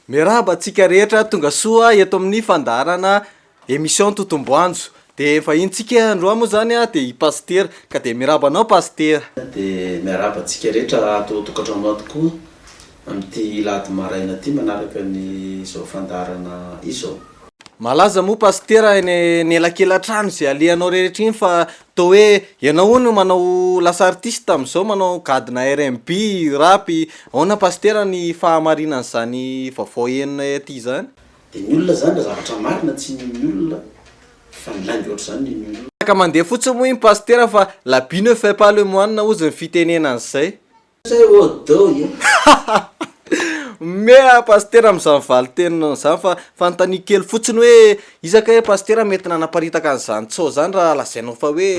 Miarahaba antsika rehetra tonga soa eto amin'ny fandaharana émission Totomboanjo. Dia vahinintsika androany moa izany dia i Pasitera. Ka dia miarahaba anao Pasitera. Dia miarahaba antsika rehetra ato an-tokantrano ato koa amin'ity lahady maraina ity manaraka ny izao fandaharana izao. Malaza moa Pasitera eny anelakelan-trano izay alehanao rehetra iny fa toa hoe ianao hono manao lasa artiste amin'izao manao gadona rnb, rap, ahoana Pasitera ny fahamarinan'izany vaovao henonay aty izany? Dia ny olona izany raha zavatra marina tsy inoan'ny olona fa ny lainga ohatr'izany no inoan'ny olona. Ka mandeha fotsiny moa iny Pasitera fa l'habit ne fait pas le moine hozy ny fitenenana an'izay. Zay ô dôy e! Mea Pasitera amin'izany valin-teninao izany fa fanontaniako kely fotsiny hoe iza kay Pasitera mety nanaparitaka an'izany tsaho izany raha lazainao fa hoe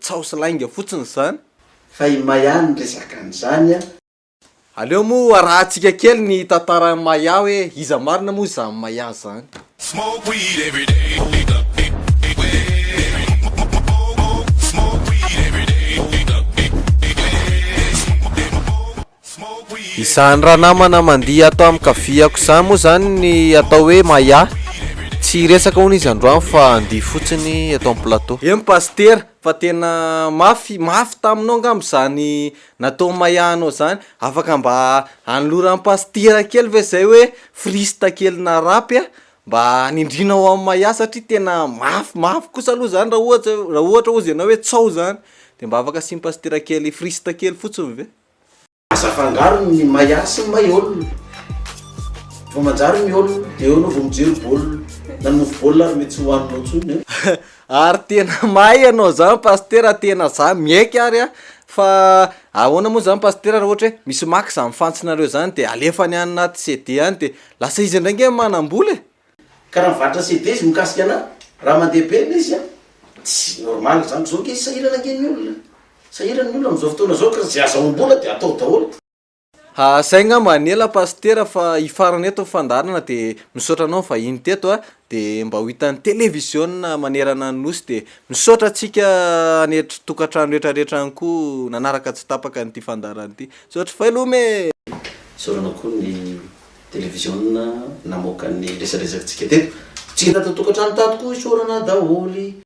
tsaho sy lainga fotsiny izany? Fa i Maya niresaka an'izany a! Aleo moa arahantsika kely ny tantaran'i Maya hoe iza marina moa izany Maya izany? Izany ranamana mandihy ato amin-kaviako izany moa izany ny atao hoe Maya. Tsy hiresaka hono izy androany fa handihy fotsiny eto amin'ny plateau. Eny Pasitera, fa tena mafy, mafy taminao angamba izany nataon'i Maya anao izany. Afaka mba anoloran'i Pasitera kely ve izay hoe frista kelina rap a, mba hanindriana ho an'i Maya satria tena mafy mafy kosa aloha zany raha ohatra raha ohatra hozy ianao hoe tsao zany de mba afaka asian'i Pasitera kely frista kely fotsiny ve? Aza afangaro ny Maya sy ny Mayol. Vao manjary miol dia eo anao vao mijery baolina. Na ny mofo baolina ary mety tsy hohaninao intsony an. Ary tena mahay ianao zany Pasitera tena za miaiky ary a fa ahoana moa zany Pasitera raha ohatra hoe misy maka zany fantsinareo zany de alefany any anaty CD any de lasa izy indray nge manam-bola e! Ka raha mivarotra CD izy mikasika anah, raha mandeha be ilay izy an, tsy normal zany, zao nge sahirana nge ny olona, sahirana ny olona amin'izao fotoana izao ka izay azahoam-bola dia atao daholo. Ha zay ngamba ny ela Pasitera fa hifarana eto ny fandaharana de misaotra anao nivahiny teto a, de mba ho hitan'ny televiziona manerana ny nosy de misaotra antsika any tokantrano rehetra rehetra any koa nanaraka tsy tapaka an'ity fandaharana ity. Misaotra veloma e! Isaorana koa ny televiziona namoaka ny resadresakintsika teto. Tsika tato an-tokantrano tato koa isaorana daholo.